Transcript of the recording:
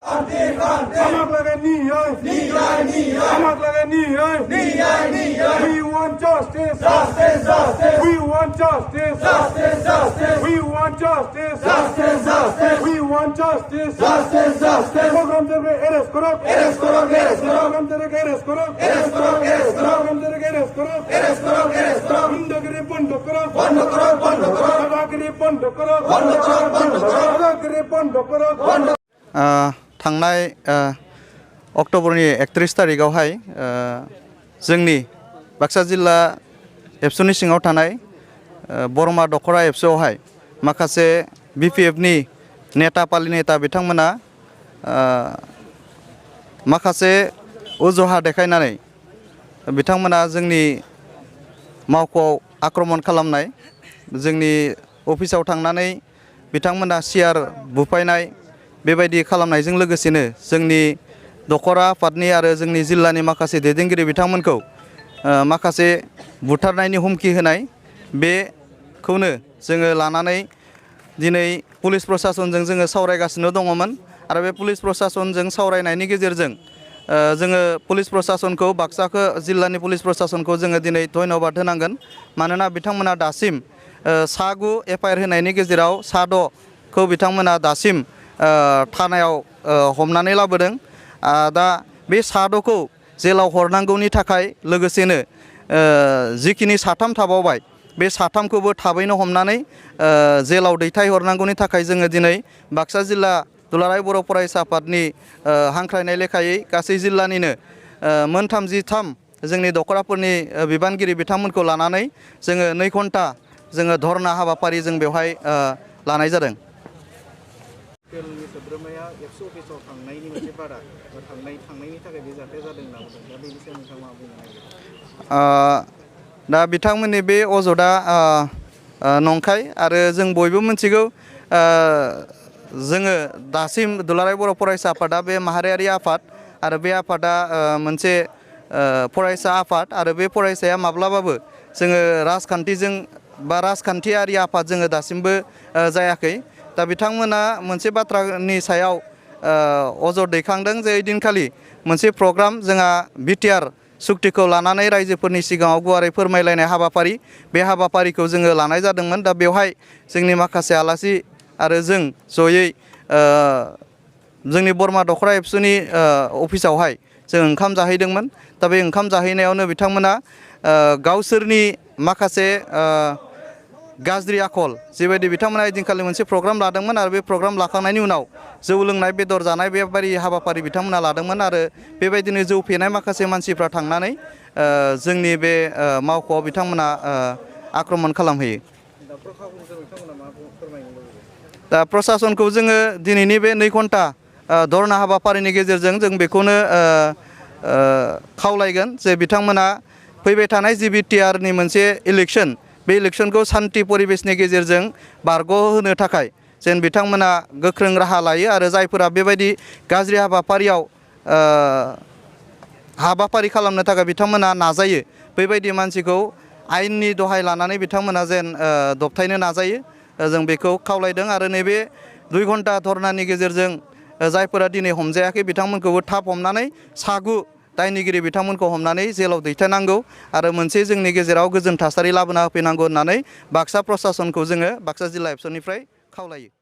We want justice. We want justice. We want justice. We want justice. Program থেকে arrest করো। Program থেকে arrest করো। Program থেকে arrest করো। গুন্ডাগিরি বন্ধ করো। দাদাগিরি বন্ধ করো। দাদাগিরি বন্ধ করো। थांनाय अक्ट'बरनि 31 तारिखआवहाय जोंनि बाक्सा जिल्ला एबसुनि सिङाव थानाय बरमा दखरा एबसुआवहाय माखासे BPFनि नेता पालि नेता बिथांमोना माखासे अजहा देखायनानै बिथांमोना जोंनि मावख'आव आक्रमण खालामनाय जोंनि अफिसाव थांनानै बिथांमोना सियार बुफायनाय बेबायदि खालामनायजों लोगोसेनो जोंनि दखरा आफादनि आरो जोंनि जिल्लानि माखासे दैदेनगिरि बिथांमोनखौ माखासे बुथारनायनि हुमखि होनाय बेखौनो जोङो लानानै दिनै पुलिस प्रशासनजों जोङो सावरायगासिनो दङमोन आरो बे पुलिस प्रशासनजों सावरायनायनि गेजेरजों जोङो पुलिस प्रशासनखौ बाक्साखौ जिल्लानि पुलिस प्रशासनखौ जोङो दिनै धन्यबाद होनांगोन मानोना बिथांमोना दासिम 7 FIR होनायनि गेजेराव 6खौ बिथांमोना दासिम थानायाव हमनानै लाबोदों दा बे 6खौ जेलाव हरनांगौनि थाखाय लोगोसेनो जिखिनि 3 थाबावबाय बे 3खौबो थाबैनो हमनानै जेलाव दैथायहरनांगौनि थाखाय जोङो दिनै बाक्सा जिल्ला दुलाराय बर' फरायसा आफादनि हांख्रायनाय लेखायै गासै जिल्लानिनो मोन 33 जोंनि दखराफोरनि बिबानगिरि बिथांमोनखौ लानानै जोङो 2 घन्टा जोङो धरना हाबाफारि जों बेवहाय लानाय जादों। पेलनि सोद्रोमाया एबसु अफिसाव थांनायनि मोनसे बारा थांनायनि थाखाय बे जाथाया जादों होनना बुंदों दा बेनि सायाव नोंथाङा मा बुंनो नागिरो? दा बिथांमोननि बे अजदआ नंखाय आरो जों बयबो मिथिगौ जोङो दासिम दुलाराय बर' फरायसा आफादा बे माहारियारि आफाद आरो बे आफादा मोनसे फरायसा आफाद आरो बे फरायसाया माब्लाबाबो जोङो राजखान्थिजों बा राजखान्थियारि आफाद जोङो दासिमबो जायाखै दा बिथांमोना मोनसे बाथ्रानि सायाव अजद दैखांदों जे दिनखालि मोनसे प्रग्राम जोंहा बिटिआर सुक्तिखौ लानानै रायजोफोरनि सिगाङाव गुवारै फोरमायलायनाय हाबाफारि बे हाबाफारिखौ जोङो लानाय जादोंमोन दा बेवहाय जोंनि माखासे आलासि आरो जों जयै जोंनि बरमा दखरा एबसुनि अफिसावहाय जों ओंखाम जाहैदोंमोन दा बे ओंखाम जाहैनायावनो बिथांमोना गावसोरनि माखासे गाज्रि आखल जेबायदि बिथांमोना ओइदिनखालि मोनसे प्रग्राम लादोंमोन आरो बे प्रग्राम लाखांनायनि उनाव जौ लोंनाय बेदर जानाय बेबायदि हाबाफारि बिथांमोना लादोंमोन आरो बेबायदिनो जौ फेनाय माखासे मानसिफ्रा थांनानै जोंनि बे मावख'आव बिथांमोना आक्रमण खालामहैयो। दा प्रशासनखौ जोङो दिनैनि बे 2 घन्टा धरना हाबाफारिनि गेजेरजों जों बेखौनो खावलायगोन जे बिथांमोना फैबाय थानाय जि बिटिआरनि मोनसे इलेक्सन बे इलेक्शनखौ सान्थि परिबेसनि गेजेरजों बारग'होनो थाखाय जेन बिथांमोना गोख्रों राहा लायो आरो जायफोरा बेबायदि गाज्रि हाबाफारि खालामनो थाखाय बिथांमोना नाजायो बेबायदि मानसिखौ आयेननि दहाय लानानै बिथांमोना जेन दबथायनो नाजायो जों बेखौ खावलायदों आरो नैबे 2 घन्टा धरनानि गेजेरजों जायफोरा दिनै हमजायाखै बिथांमोनखौबो थाब हमनानै 6 दायनिगिरि बिथांमोनखौ हमनानै जेलाव दैथायनांगौ आरो मोनसे जोंनि गेजेराव गोजोन थासारि लाबोना होफैनांगौ होननानै बाक्सा प्रशासनखौ जोङो बाक्सा जिल्ला एबसुनिफ्राय खावलायो।